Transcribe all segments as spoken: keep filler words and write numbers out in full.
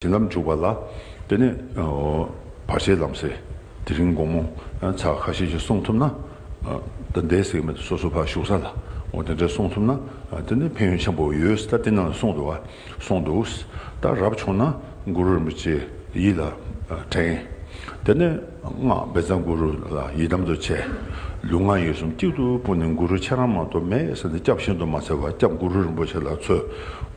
བྱིན་རླབས་འཇུག་པ་ལ། དེ་ནས་བར་ཆད་ལམ་སེལ། དེ་རིང་དགོང་མོ་ཚར་ཁ་ཤས་ཤིག་སོང་ཐུབ་ན། ད་འདས་ཟེར་གྱི་མེད་དུ་སོ་སོ་ཕར་བཞུགས་ས་ལ། འོ་དེ་འདྲ་སོང་ཐུབ་ན། དེ་ནས་ཕན་ཡོན་ཆེན་པོ་ཡོད་ད། དེ་ནང་ལ་གསུངས་འདུག་བ། གསུངས་འདུག་ད་རབ་བྱུང་ན་གུ་རུ་རིན་པོ་ཆེ་ཡིད་ལ་དྲན། དེ་ནས་སྔགས་བཛྲ་གུ་རུ་ལ་ཡི་དམ་དུ་བྱས། ལུས་ངག་ཡིད་གསུམ་གཅིག་ཏུ་སྤུངས་ནས་གུ་རུ་ཁྱེད་རང་མ་གཏོགས་མེད་ཟེར་ནས་སྐྱབས་ཤིན་ཏུ་མ་འཚལ་བར་སྐྱབས་གུ་རུ་རིན་པོ་ཆེ་ལ་འཚོལ།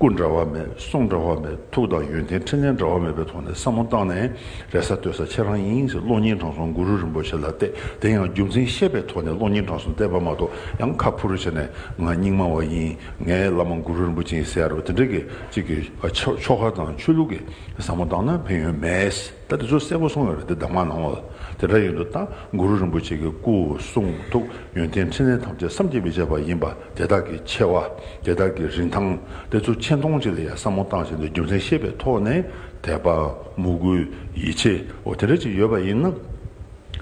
སྐུ་འདྲ་བ་མེད། གསུང་འདྲ་བ་མེད། ཐུགས་དང་ཡོན་ཏན་ཕྲིན་ལས་འདྲ་བ་མེད་པའི་ཐོག་ནས་བསམ་བློ་བཏང་ནས། རེ་ས་ལྟོས་ས་ཁྱེད་རང་ཡིན་ཟེར་གློག་བརྙན་དྲང་སྲོང་གུ་རུ་རིན་པོ་ཆེ་ལ་གཏད། དེ་ཡང་རྒྱུ་མཚན་ཤེས་པའི་ཐོག་ནས་གློག་བརྙན་དྲང་སྲོང་གཏད་པ་མ་གཏོགས། ཡང་ཁ་ཕུ་རུ་བྱས་ནས་ང་རྙིང་མ་བ་ཡིན། ངའི་བླ་མ་གུ་རུ་རིན་པོ་ཆེ་ཡིན་ཟེར་ཡ་རེད་པ། དེ་འདྲ་གི་ཅིག་གི་ཆོ་ཆོ་ག་དང་ཆོས་ལུགས་ཀྱི་བསམ་བློ་བཏང་ན་ཕན་ཡོན་མེད། ད་དེ་ཚོ་གསལ་པོ་གསུངས་ཡོད་རེད་དེ། གདམས་ངག་ནང་ལ། དེ་འདྲ་ཡིན་དུས་ད་གུ་རུ་རིན་པོ་ཆེ་གི་སྐུ་གསུང་ཐུགས་ཡོན་ཏན་ཕྲིན་ལས་ཐམས་ཅད་བསམ་གྱིས་མི་ཁྱབ་པ་ཡིན་པ། དེ་དག་གི་ཆེ་བ། དེ་དག་གི་རིན་ཐང་། དེ་ཚོ་ཆེ་མཐོང་ཅིག་ལ་ཡང་བསམ་བློ་བཏང་བྱས་ནས་རྒྱུ་མཚན་ཤེས་པའི་ཐོག་ནས་དད་པ། མོས་གུས། ཡིད་ཆེས། འོ་དེ་འདྲ་ཅིག་ཡོད་པ་ཡིན་ན།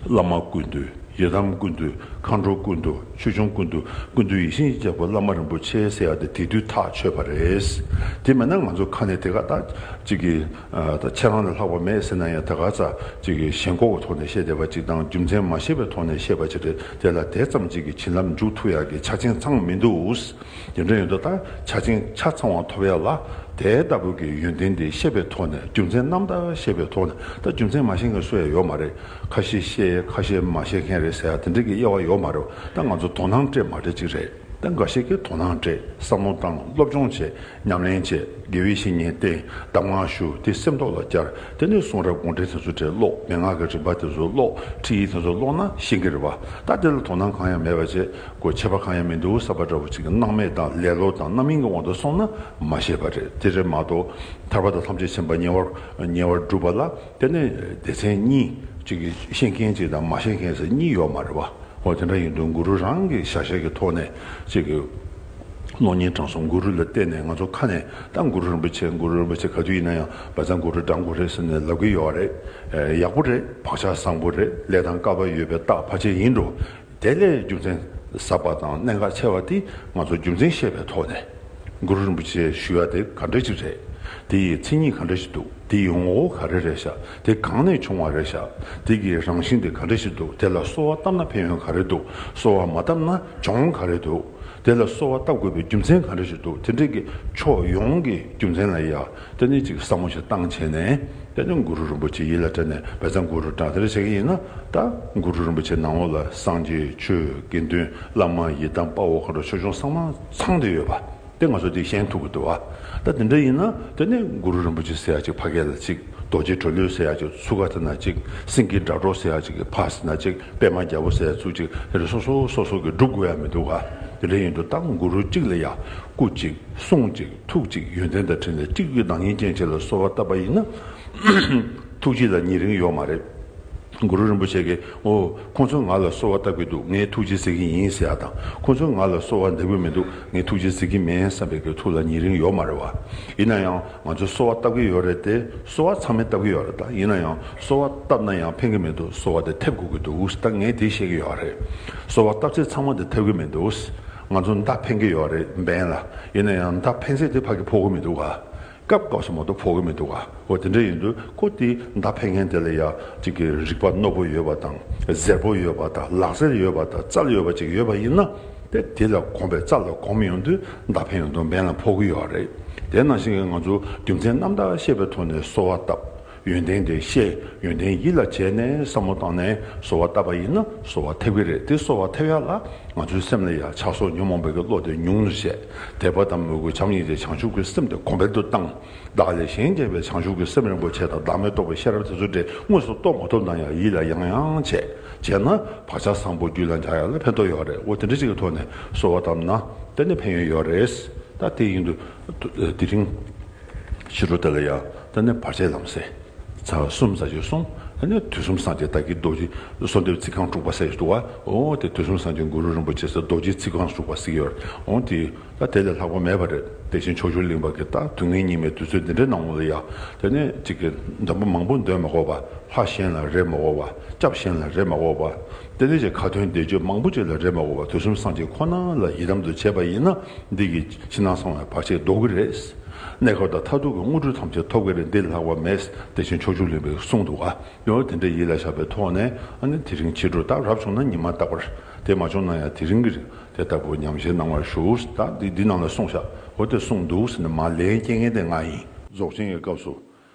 བླ་མ་ཀུན་འདུས། ཡི་དམ་ཀུན་འདུས། མཁའ་འགྲོ་ཀུན་འདུས། ཆོས་སྐྱོང་ཀུན་འདུས། ཀུན་འདུས་ཡིད་བཞིན་གྱི་རྒྱལ་པོ་བླ་མ་རིན་པོ་ཆེ་ཟེར་ཡ་དེ་དེ་དུས་ཐག་ཆོད་པ་རེད། དེ་མེད་ན་ང་ཚོ་ཁ་ནས་དེ་ག་ད་ཅིག་གི་ད་ཁྱེད་རང་ལས་ལྷག་པ་མེད་ཟེར་ན་ཡང་། དེ་ག་ཚ་ཅིག་གི་ཞེན་ཁོག་གི་ཐོག་ནས་བཤད་བསྡད་པ་ཅིག་དང་། རྒྱུ་མཚན་མ་ཤེས་པའི་ཐོག་ནས་བཤད་པ་ཅིག་རེད། དེ་ལ་དེ་ཙམ་ཅིག་གི་བྱིན་རླབས་འཇུག་ཐུབ་ཡག་གི་ཆ་རྐྱེན་ཚང་མི་འདུག་དེ་འདྲ་ཡིན་དུས་ད་ཆ་རྐྱེན་ཆ་ཚང་བ་ཐོབ་ཡག་ལ། དེ་ལྟ་བུ་གི་ཡོན་ཏན་དེ་ཤེས་པའི་ཐོག་ནས། རྒྱུ་མཚན་རྣམ་དག་ཤེས་པའི་ཐོག་ནས། ད་རྒྱུ་མཚན་མ་ཤེས་མཁན་སུ་ཡང་ཡོད་མ་རེད། ཁ་ཤས་ཤེས། ཁ་ཤས་མ་ཤེས་མཁན་རེད་ཟེར་ཡ་དེ་འདྲ་གི་དབྱེ་བ་ཡོད་མ་རེད། ད་ང་ཚོ་དོ་སྣང་སྤྲད་མ་སྤྲད་ཅིག་རེད། ད་འགའ་ཤས་ཀྱིས་དོ་སྣང་སྤྲད། བསམ་བློ་བཏང་། སློབ་སྦྱོང་བྱས། ཉམས་ལེན་བྱས། དགེ་བའི་བཤེས་གཉེན་བསྟེན། གདམས་ངག་ཞུ། དེ་སེམས་ཐོག་ལ་བསྐྱར། དེ་ནས་གསུང་རབ་དགོངས་འགྲེལ་དེ་ཚོ་བྲིས་ཀློག་མན་ངག་གི་རིམ་པ་དེ་ཚོ་ཀློག་ཁྲིད་ཡིག་དེ་ཚོ་ཀློག་ན་ཤེས་ཀྱི་རེད་པ། ད་དེ་ལ་དོ་སྣང་གང་ཡང་མེད་པ་བྱས། གོ་ཁྱད་པར་གང་ཡང་མི་འདུག་བསམ་པ་འདྲ་བོ་ཅིག་གི་སྣང་མེད་དང་ལེ་ལོ་དང་རྣམ་གཡེང་གི་དབང་དུ་སོང་ན་མ་ཤེས་པ་རེད། དེ་རེད་མ་གཏོགས། ཐར་པ་དང་ཐམས་ཅད་མཁྱེན་པ་ཉེ་བར་ཉེ་བར་སྒྲུབ་པ་ལ། དེ་ནས་སྡེ་ཚན་གཉིས་ཅིག་གི་ཤེས་མཁན་ཅིག་དང་མ་ཤེས་མཁན་ཟེར་གཉིས་ཡོད་མ་རེད་པ། འོ་དེ་འདྲ་ཡིན་དུས་གུ་རུ་རང་གི་ཞལ་ཤེས་ཀྱི་ཐོག་ནས་ཅིག་གི་གློག་བརྙན་དྲང་སྲོང་གུ་རུ་ལ་བལྟས་ནས། ང་ཚོ་ཁ་ནས་ད་གུ་རུ་རིན་པོ་ཆེ། གུ་རུ་རིན་པོ་ཆེ། ག་དུས་ཡིན་ན་ཡང་བཛྲ་གུ་རུ་བགྲང་དགོས་རེད་ཟེར་ནས་ལབ་ཀྱི་ཡོད་རེད། ཡག་པོ་རེད། བག་ཆགས་བཟང་པོ་རེད། ལས་དང་སྐལ་པ་ཡོད་པའི་རྟགས་ཕལ་ཆེར་ཡིན་འགྲོ། དེ་ལས་རྒྱུ་མཚན་ཟབ་པ་དང་གནད་འགག་ཆེ་བ་དེ་ང་ཚོ་རྒྱུ་མཚན་ཤེས་པའི་ཐོག་ནས། གུ་རུ་རིན་པོ་ཆེ་ཞུ་ཡ་དེ་ག་འདྲ་ཞིག་རེད། དེ་ཡི་མཚན་ཉིད་ག་འདྲ་ཞིག་འདུག་དེ་ཡི་ངོ་བོ་ག་རེ་རེད་ཤག་དེ་གང་ནས་བྱུང་བ་རེད་ཤག་དེ་གི་རང་བཞིན་དེ་ག་འདྲ་ཞིག་འདུག་དེ་ལ་གསོལ་བ་བཏབ་ན་ཕན་ཡོན་ག་རེ་འདུག་གསོལ་བ་མ་བཏབ་ན་གྱོང་ག་རེ་འདུག་དེ་ལ་གསོལ་བ་བཏབ་དགོས་པའི་རྒྱུ་མཚན་ག་འདྲ་ཞིག་འདུག་དེ་འདྲ་གི་ཕྱོགས་ཡོངས་ཀྱི་རྒྱུ་མཚན་ལ་ཡ། དེ་ནས་ཅིག་བསམ་བློ་ཞིག་བཏང་བྱས་ནས། དེ་ནས་གུ་རུ་རིན་པོ་ཆེ་ཡིད་ལ་དྲན་ནས་བཛྲ་གུ་རུ་བགྲང་། དེ་འདྲ་བྱེད་ཀྱི་ཡིན་ན། ད་གུ་རུ་རིན་པོ་ཆེ་ནང་ལོགས་ལ་སངས་རྒྱས། ཆོས། དགེ་འདུན། བླ་མ། ཡི་དམ། དཔའ་བོ། མཁའ་འགྲོ། ཆོས་སྐྱོང་ཚང་མ་ཚང་བསྡད་ཡོད་པ། དེ་ང་ཚོ་དེ་ཤེས་ཐུབ་ཀྱི་འདུག་བ། ད་དེ་འདྲ་ཡིན་ན་དེ་ནས་གུ་རུ་རིན་པོ་ཆེ་ཟེར་ཡ་ཅིག་ཕ་གི་ལ་ཅིག་རྡོ་རྗེ་གྲོ་ལོད་ཟེར་ཡ་ཅིག་ཚུགས་ཀ་དེ་ན་ཅིག་སེང་གེ་སྒྲ་སྒྲོགས་ཟེར་ཡ་ཅིག་གི་ཕ་ཟེར་ན་ཅིག་པད་མ་རྒྱལ་པོ་ཟེར་ཡ་ཚུགས་ཅིག་དེ་འདྲ་སོ་སོ་སོ་སོ་གི་སྒྲུབ་དགོས་ཡ་མི་འདུག་ག་དེ་འདྲ་ཡིན་དུས་ད་གུ་རུ་གཅིག་ལ་ཡ་སྐུ་གཅིག་གསུང་གཅིག་ཐུགས་གཅིག་ཡོན་ཏན་དང་འཕྲིན་ལས་གཅིག་གི་བདག་ཉིད་ཅན་ཅིག་ལ་གསོལ་བ་བཏབ་པ་ཡིན་ན། ཐུགས་རྗེ་ལ་ཉེ་རིང་ཡོད་མ་རེད། གུ་རུ་རིན་པོ་ཆེ་གིས། འོ། ཁོང་ཚོས་ང་ལ་གསོལ་བ་བཏབ་ཀྱི་འདུག་ངས་ཐུགས་རྗེ་གཟིགས་ཀྱི་ཡིན་ཟེར་ཡ་དང་། ཁོང་ཚོས་ང་ལ་གསོལ་བ་འདེབས་ཀྱི་མི་འདུག་ངས་ཐུགས་རྗེ་གཟིགས་ཀྱི་མིན་བསམ་པའི་གི་ཐུགས་ལ་ཉེ་རིང་ཡོད་མ་རེད་བ། ཡིན་ན་ཡང་ང་ཚོས་གསོལ་བ་བཏབ་ཀྱི་ཡོད་རེད་དེ། གསོལ་བ་ཚང་མས་བཏབ་ཀྱི་ཡོད་རེད། ད་ཡིན་ན་ཡང་གསོལ་བ་བཏབ་ན་ཡང་ཕན་གྱི་མི་འདུག་གསོལ་བ་དེ་ཐེབས་དགོས་ཀྱི་འདུག་ད་ངས་དེ་བཤད་ཀྱི་ཡོད་རེད། གསོལ་བ་བཏབ་ཚད་ཚང་མ་དེ་ཐེབས་ཀྱི་མི་འདུག་ང་ཚོ་མདའ་འཕེན་གྱི་ཡོད་རེད་འབེན་ལ། ཡིན་ན་ཡང་མདའ་འཕེན་ཚད་དེ་ཕ་གི་ཕོག་གི་མི་འདུག་ག་སྐབས་སྐབས་སུ་མ་གཏོགས་ཕོག་གི་མི་འདུག་ག་འོ་དེ་འདྲ་ཡིན་དུས་ཁོ་དེ་མདའ་འཕེན་མཁན་དེ་ལ་ཡ་གཅིག་གི་རིག་པ་རྣོ་པོ་ཡོད་པ་དང་། གཟེར་པོ་ཡོད་པ་དང་། ལག་རྩལ་ཡོད་པ་དང་། རྩལ་ཡོད་པ་ཅིག་ཡོད་པ་ཡིན་ན། དེ་དེ་ལ་གོམས་པའི་རྩལ་ལ་གོམས་ཡོང་དུས་མདའ་འཕེན་ཡོང་དུས་འབེན་ལ་ཕོག་གི་ཡོད་རེད། དེ་ནང་བཞིན་གྱི་ང་ཚོ་རྒྱུ་མཚན་རྣམ་དག་ཤེས་པའི་ཐོག་ནས་གསོལ་བ་བཏབ། ཡོན་ཏན་དེ་ཤེས། ཡོན་ཏན་ཡིད་ལ་བྱས་ནས་བསམ་བློ་བཏང་ནས་གསོལ་བ་བཏབ་པ་ཡིན་ན་གསོལ་བ་ཐེབས་ཀྱི་རེད། དེ་གསོལ་བ་ཐེབས་ཡ་ལ་ང་ཚོའི་སེམས་ལ་ཡ་ཆགས་སོགས་ཉོན་མོངས་པའི་གི་བློ་དེ་ཉུང་དུ་བྱས། དད་པ་དང་མོས་གུས་བྱམས་སྙིང་རྗེ་བྱང་ཆུབ་ཀྱི་སེམས་དེ་གོང་འཕེལ་དུ་བཏང་། བདག་ལས་གཞན་གཅེས་པའི་བྱང་ཆུབ་ཀྱི་སེམས་རིན་པོ་ཆེ་དང་བདག་མེད་རྟོགས་པའི་ཤེས་རབ་དེ་ཚོ་དེ་དངོས་སུ་རྟོགས་མ་ཐུབ་ན་ཡང་ཡིད་ལ་ཡང་ཡང་བྱས། བྱས་ན་བག་ཆགས་བཟང་པོ་རྒྱུད་ལ་འཇགས་ཡ་ལ་ཕན་ཐོགས་ཡོད་རེད། འོ་དེ་འདྲ་ཅིག་གི་ཐོག་ནས་གསོལ་བ་བཏབ་ན་དེ་ནི་ཕན་ཡོན་ཡོད་རེད། ད་དེ་ཡིན་དུས་དེ་རིང་ཕྱི་དྲོ་དེ་ལ་ཡ་ད་ནི་བར་ཆད་ལམ་སེལ། ཚར་གསུམ་ཙམ་ཞིག་སོང་། ཨ་ནི་དུས་གསུམ་སངས་རྒྱས་བདག་གི་རྡོ་རྗེ། གསོལ་འདེབས་ཚིག་རྐང་དྲུག་པ་ཟེར་ཞིག་འདུག་བ། འོ་དེ་དུས་གསུམ་སངས་རྒྱས་གུ་རུ་རིན་པོ་ཆེ་ཟེར་རྡོ་རྗེ་ཚིག་རྐང་དྲུག་པ་ཟེར་གྱི་ཡོད་རེད། འོ་དེ་ད་དེ་ལས་ལྷག་པ་མེད་པ་རེད། དེ་བཞིན་ཕྱོགས་བཅུར་གླིང་པ་གི་ད་དུས་ངན་སྙིགས་མའི་དུས་ཚོད་འདི་འདྲའི་ནང་ལ་ཡ། དེ་ནས་གཅིག་གི་འདོན་པ་མང་པོ་འདོན་མ་དགོས་པ། ལྷ་གཞན་ལ་རེ་མ་དགོས་པ། སྐྱབས་གཞན་ལ་རེ་མ་དགོས་པ། དེ་ནས་ཀྱི་ཁ་ཏོན་བཟླས་བརྗོད་མང་པོ་ཅིག་ལ་རེ་མ་དགོས་པ། དུས་གསུམ་སངས་རྒྱས་ཁོ་ན་ལ་ཡི་དམ་དུ་བྱས་པ་ཡིན་ན། འདི་གི་ཕྱི་ནང་གསང་བའི་བར་ཆད་ཟློག་གི་རེད། གནས་སྐབས་དང་མཐར་ཐུག་གི་དངོས་གྲུབ་ཐམས་ཅད་ཐོབ་ཀྱི་རེད། འདི་ལྷག་པ་མེད། དེ་བཞིན་ཕྱོགས་བཅུ་ལེན་པའི་གསུང་འདུག་ག་ཡང་དེ་འདྲ་ཡིད་ལ་བཞག་པའི་ཐོག་ནས་ཨ་ནི་དེ་རིང་ཕྱི་དྲོ་ད་རབ་བྱུང་ན་ཉི་མ་རྟག་པར། དེ་མ་བྱུང་ན་ཡང་དེ་རིང་གི་དེ་ལྟ་བུ་ཉམས་བཞེས་གནང་བར་ཞུ། ད་འདི་འདི་ནང་ལ་གསུངས་བཞག་འོ་དེ་གསུངས་འདུག་ཟེར་ནས་མར་ལན་སྐྱེལ་མཁན་དེ་ང་ཡིན། རྫོགས་ཆེན་གྱི་སྐབས་སུ།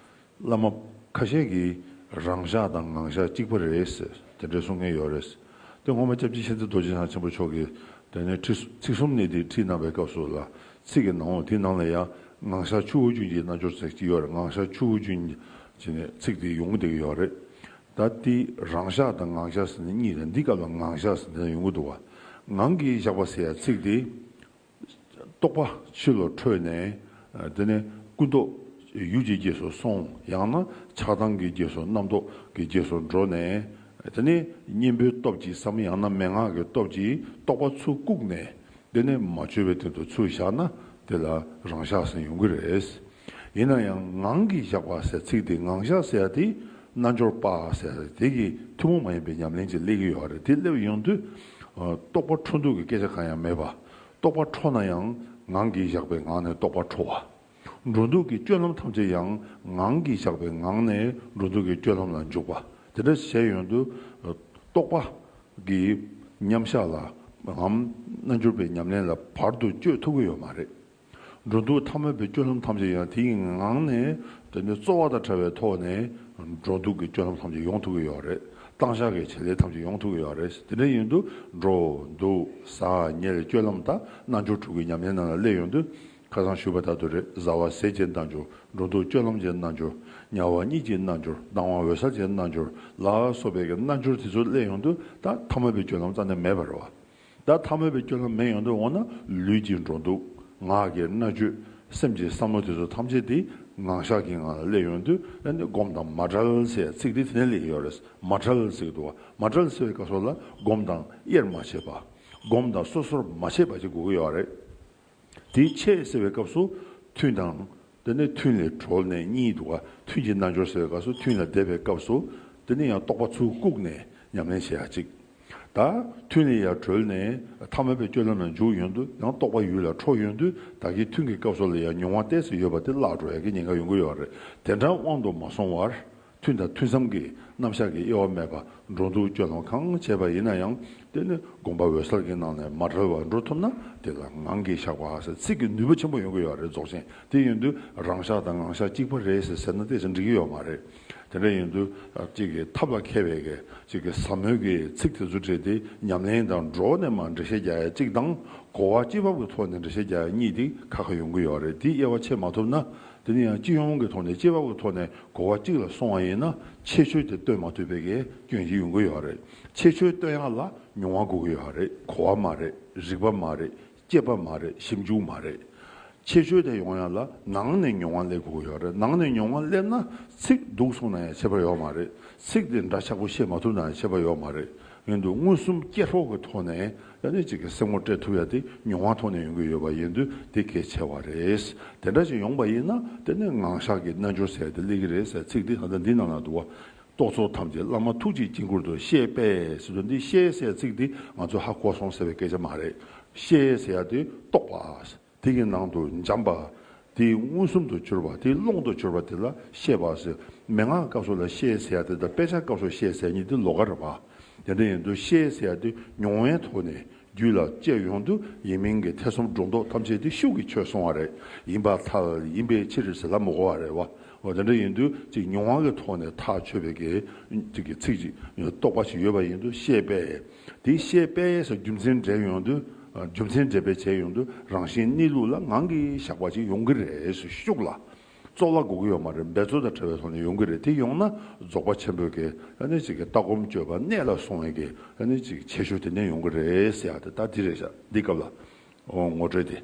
བླ་མ་ཁ་ཤས་ཀྱིས་རང་ཤག་དང་ངང་ཤག་གཅིག་པ་རེད་ཟེར་དེ་འདྲའི་གསུང་མཁན་ཡོད་རེད། དེ་སྔོན་མ་སྐྱབས་རྗེ་མཁྱེན་བརྩེ་རྡོ་རྗེ་འཆང་ཆེན་པོ་མཆོག་གིས་དེ་ནས་ཁྲིད་ཚིག་གསུམ་གནད་བརྡེག་ཁྲིད་གནང་བའི་སྐབས་སུ་ལ། ཚིག་གི་ནང་དེའི་ནང་ལ་ཡང་ངང་ཤག་ཆུ་བོ་རྒྱུན་གྱི་རྣལ་འབྱོར་ཟེར་གྱི་ཡོད་རེད། ངང་ཤག་ཆུ་བོ་རྒྱུན་གྱི་ཚིག་དེ་ཡོང་གི་བསྡད་ཀྱི་ཡོད་རེད། ད་དེ་རང་ཤག་དང་ངང་ཤག་ཟེར་ནས་གཉིས་རེད། འདི་སྐབས་ལ་ངང་ཤག་ཟེར་ནས་ཡོང་གི་འདུག་བ། ངང་གིས་བཞག་པ་ཟེར་ཡ་ཚིག་དེ། རྟོག་པ་ཕྱི་ལ་འཕྲོས་ནས། དེ་ནས་ཀུན་རྟོག་ཡུལ་གྱི་རྗེས་སུ་སོང་། ཡང་ན་ཆགས་སྡང་གི་རྗེས་སུ་རྣམ་རྟོག་གི་རྗེས་སུ་འགྲོ་ནས། དེ་ནས་གཉེན་པོའི་སྟོབས་ཀྱིས་སམ། ཡང་ན་མན་ངག་གི་སྟོབས་ཀྱིས་རྟོག་པ་ཚུར་བཀུག་ནས། དེ་ནས་མ་བཅོས་པའི་སྟེང་དུ་ཚུར་བཞག་ན་དེ་ལ་རང་ཤག་ཟེར་ཡོང་གི་རེད། ཡིན་ན་ཡང་ངང་གིས་བཞག་པ་ཟེར་ཚིག་དེ། ངང་ཤག་ཟེར་ཡ་དེ་རྣལ་འབྱོར་པ་ཟེར་ཡ་དེ་གི་ཐུན་མོང་མ་ཡིན་པའི་ཉམས་ལེན་ཅིག་སླེབས་ཀྱི་ཡོད་རེད། དེ་སླེབས་ཡོང་དུས་རྟོག་པ་འཕྲོ་འདུ་གི་སྐད་ཆ་གང་ཡང་མེད་པ། རྟོག་པ་འཕྲོ་ན་ཡང་ངང་གིས་བཞག་པའི་ངང་ནས་རྟོག་པ་འཕྲོ་བ། འགྲོ་འདུག་གི་སྤྱོད་ལམ་ཐམས་ཅད་ཡང་ངང་གིས་བཞག་པའི་ངང་ནས་འགྲོ་འདུག་གི་སྤྱོད་ལམ་ལ་འཇུག་པ། དེ་འདྲ་བྱས་ཡོང་དུས་རྟོག་པ་གི་མཉམ་བཞག་ལ་འམ་རྣལ་འབྱོར་པའི་ཉམས་ལེན་ལ་བར་དུ་གཅོད་ཐུབ་ཀྱི་ཡོད་མ་རེད། འགྲོ་འདུག་ཐ་མལ་པའི་སྤྱོད་ལམ་ཐམས་ཅད་ཡང་དེའི་ངང་ནས། དེ་ནས་རྩོལ་བ་དང་བྲལ་བའི་ཐོག་ནས་འགྲོ་འདུག་གི་སྤྱོད་ལམ་ཐམས་ཅད་ཡོང་ཐུབ་ཀྱི་ཡོད་རེད། བཏང་བཞག་གི་བྱེད་ལས་ཐམས་ཅད་ཡོང་ཐུབ་ཀྱི་ཡོད་རེད། དེ་འདྲ་ཡིན་དུས་འགྲོ་འདུག་ཟ་ཉལ་སྤྱོད་ལམ་དང་རྣལ་འབྱོར་དྲུག་གི་ཉམས་ལེན་ནང་ལ་སླེབས་ཡོང་དུས། ཁ་སང་ཞུས་པ་ལྟར་དུ་རེད། བཟའ་བ་ཟས་ཀྱི་རྣལ་འབྱོར། འགྲོ་འདུག་སྤྱོད་ལམ་གྱི་རྣལ་འབྱོར། ཉལ་བ་གཉིད་ཀྱི་རྣལ་འབྱོར། ལྡང་བ་འོད་གསལ་གྱི་རྣལ་འབྱོར་ལ་སོགས་པའི་གི་རྣལ་འབྱོར་དེ་ཚོ་སླེབས་ཡོང་དུས་ད་ཐ་མལ་པའི་སྤྱོད་ལམ་རྩ་ནས་མེད་པ་རེད་བ། ད་ཐ་མལ་པའི་སྤྱོད་ལམ་མེད་ཡོང་དུས་འོ་ན་ལུས་ཀྱི་འགྲོ་འདུག་ངག་གི་སྨྲ་བརྗོད། སེམས་ཀྱི་བསམ་བློ་དེ་ཚོ་ཐམས་ཅད་དེ་ངང་བཞག་གི་ངང་ལ་སླེབས་ཡོང་དུས་ཨ་ནི་སྒོམ་དང་མ་བྲལ་ཟེར་ཚིག་དེ་དེ་ནས་སླེབས་ཡོད་རེད། མ་བྲལ་ཟེར་གི་འདུག་བ། མ་བྲལ་ཟེར་བའི་སྐབས་སུ་ལ་སྒོམ་དང་དབྱེར་མ་ཕྱེད་པ། སྒོམ་དང་སོ་སོར་མ་ཕྱེད་པ་ཅིག་དགོས་ཀྱི་ཡོད་རེད། དེ་ཕྱེད་ཟེར་བའི་སྐབས་སུ་ཐུན་དང་། དེ་ནས་ཐུན་ལས་གྲོལ་ནས་གཉིད་འདུག་ག་ཐུན་གྱི་རྣལ་འབྱོར་ཟེར་བའི་སྐབས་སུ་ཐུན་ལ་བསྡད་པའི་སྐབས་སུ་དེ་ནས་ཡང་རྟོག་པ་ཚུར་བཀུག་ནས་ཉམས་ལེན་བྱེད་ཡ་གཅིག་ད་ཐུན་ལས་ཡར་གྲོལ་ནས་ཐ་མལ་པའི་སྤྱོད་ལམ་ལ་འཇུག་ཡོང་དུས་ཡང་རྟོག་པ་ཡུལ་ལ་འཕྲོ་ཡོང་དུས་ད་གིན་ཐུན་གྱི་སྐབས་སུ་ལ་ཡང་མྱོང་བ་ཏོག་ཙམ་ཡོད་པ་དེ་བརླག་འགྲོ་ཡ་གི་ཉེན་ཁ་ཡོང་གི་ཡོད་རེད། དེ་འདྲ་དབང་དུ་མ་སོང་བར། ཐུན་དང་ཐུན་མཚམས་ཀྱི་རྣམ་གཞག་གི་དབྱེ་བ་མེད་པ་འགྲོ་འདུག་སྤྱོད་ལམ་གང་བྱས་པ་ཡིན་ན་ཡང་དེ་ནི་སྒོམ་པ་འོད་གསལ་གྱི་ནང་ནས་མ་བྲལ་བར་འགྲོ་ཐུབ་ན་དེ་ལ་ངང་གིས་བཞག་པ་ཟེར་ཚིག་གི་ནུས་པ་ཆེན་པོ་ཡོང་གི་ཡོད་རེད། རྫོགས་ཆེན་དེ་ཡིན་དུས་རང་ཤག་དང་ངང་ཤག་གཅིག་པ་རེད་ཟེར་ཟེར་ན་ཏོག་ཙམ་འགྲིག་གི་ཡོད་མ་རེད། དེ་འདྲ་ཡིན་དུས་གཅིག་གི་ཐབས་ལ་མཁས་པའི་གི་གཅིག་གི་ཟབ་མོའི་གི་ཚིག་དེ་ཚོ་བྲིས་ཏེ་ཉམས་ལེན་དང་འགྲོ་ནས་མར་འགྲེལ་བཤད་རྒྱག་ཡ་གཅིག་དང་གོ་བ་སྤྱི་བབ་ཀྱི་ཐོག་ནས་འགྲེལ་བཤད་རྒྱག་ཡ་གཉིས་དེ་ཁ་ཁ་ཡོང་གི་ཡོད་རེད། དེ་དབྱེ་བ་ཕྱེ་མ་ཐུབ་ན་དེ་ནི་ཡང་སྤྱི་ཡོངས་ཀྱི་ཐོག་ནས་སྤྱི་བབ་ཀྱི་ཐོག་ནས། གོ་བ་གཅིག་ལ་སོང་བ་ཡིན་ན་ཁྱད་ཆོས་དེ་སྟོན་མ་ཐུབ་པའི་གི་སྐྱོན་ཅིག་ཡོང་གི་ཡོད་རེད། ཁྱད་ཆོས་སྟོན་ཡག་ལ་མྱོང་བ་དགོས་ཀྱི་ཡོད་རེད། གོ་བ་མ་རེད། རིག་པ་མ་རེད། དཔྱད་པ་མ་རེད། ཞིབ་འཇུག་མ་རེད། ཁྱད་ཆོས་དེ་ཡོང་ཡག་ལ་ནང་ནས་མྱོང་བ་སླེབས་དགོས་ཀྱི་ཡོད་རེད། ནང་ནས་མྱོང་བ་སླེབས་ན་ཚིག་སྡུག་སོང་ན་ཡང་ཁྱད་པར་ཡོད་མ་རེད། ཚིག་དེ་འདྲ་ཆགས་པོ་བཤད་མ་ཐུབ་ན་ཡང་ཁྱད་པར་ཡོད་མ་རེད། ཡིན་དུས་མངོན་སུམ་སྐྱེ་སྲོག་གི་ཐོག་ནས་ཡང་ནི་གཅིག་གི་སེམས་ངོ་སྤྲད་ཐུབ་ཡ་དེ་མྱོང་བ་ཐོག་ནས་ཡོང་གི་ཡོད་པ་ཡིན་དུས་དེ་གལ་ཆེ་བ་རེད། དེ་འདྲ་ཞིག་ཡོང་པ་ཡིན་ན་དེ་ནི་ངང་བཞག་གི་རྣལ་འབྱོར་ཟེར་ཡ་དེ་སླེབས་ཀྱི་རེད་ཟེར་ཚིག་དེ་ད་ལྟ་འདི་ནང་ལ་འདུག་བ། རྟོག་ཚོགས་ཐམས་ཅད་བླ་མ་ཐུགས་ཀྱི་དཀྱིལ་འཁོར་དུ་ཤེས་པས་ཟེར་དུས་འདི་ཤེས་ཟེར་ཡ་ཚིག་དེ་ང་ཚོ་ཧ་གོ་སོང་ཟེར་བའི་སྐད་ཆ་མ་རེད། ཤེས་ཟེར་ཡ་དེ་རྟོགས་པ། དེ་གི་ནང་དུ་འབྱམས་པ། དེའི་མངོན་སུམ་དུ་གྱུར་པ་དེའི་ཀློང་དུ་གྱུར་པ་དེ་ལ་ཤེས་པ་ཟེར། མན་ངག་སྐབས་སུ་ལ་ཤེས་ཟེར་ཡ་དེ་དང་དཔེ་ཆ་སྐབས་སུ་ཤེས་ཟེར་ཡ་གཉིས་དེ་ལོགས་ཀ་རེད་པ། དེ་འདྲ་ཡིན་དུས་ཤེས་ཟེར་ཡ་དེ་མྱོང་བའི་ཐོག་ནས་རྒྱུད་ལ་སྐྱེ་ཡོང་དུས་ཡིན་མིན་གྱི་ཐེ་ཚོམ་སྒྲོ་འདོགས་ཐམས་ཅད་དེ་ཤུགས་ཀྱིས་ཆོད་སོང་བ་རེད། ཡིན་པར་ཐལ། ཡིན་པའི་ཕྱིར་ཟེར་ལབ་མི་དགོས་པ་རེད་བ། འོ་དེ་འདྲ་ཡིན་དུས་ཅིག་མྱོང་བ་གི་ཐོག་ནས་ཐག་ཆོད་པའི་གི་ཅིག་གི་ཚིག་ཅིག་རྟོགས་པ་ཞིག་ཡོད་པ་ཡིན་དུས་ཤེས་པས། དེ་ཤེས་པས་སོགས་རྒྱུ་མཚན་འདྲེན་ཡོང་དུས། རྒྱུ་མཚན་འདྲེན་པའི་བྱས་ཡོང་དུས་རང་བཞིན་གནས་ལུགས་ལ་ངང་གིས་བཞག་པ་ཅིག་ཡོང་གི་རེད་ཟེར་ཤུགས་ལ། རྩོལ་བ་དགོས་ཀྱི་ཡོད་མ་རེད། འབད་རྩོལ་དང་བྲལ་བའི་ཐོག་ནས་ཡོང་གི་རེད། དེ་ཡོང་ན་རྫོགས་པ་ཆེན་པོའི་གི་ཨ་ནི་ཅིག་གི་ལྟ་སྒོམ་སྤྱོད་པ་གནད་ལ་སོང་བའི་གི་ཨ་ནི་ཅིག་ཁྱད་ཆོས་དེ་ནས་ཡོང་གི་རེད་ཟེར་ཡ་དེ་ད་འདི་རེད་ཤག་འདི་སྐབས་ལ་ངོ་སྤྲོད་དེ།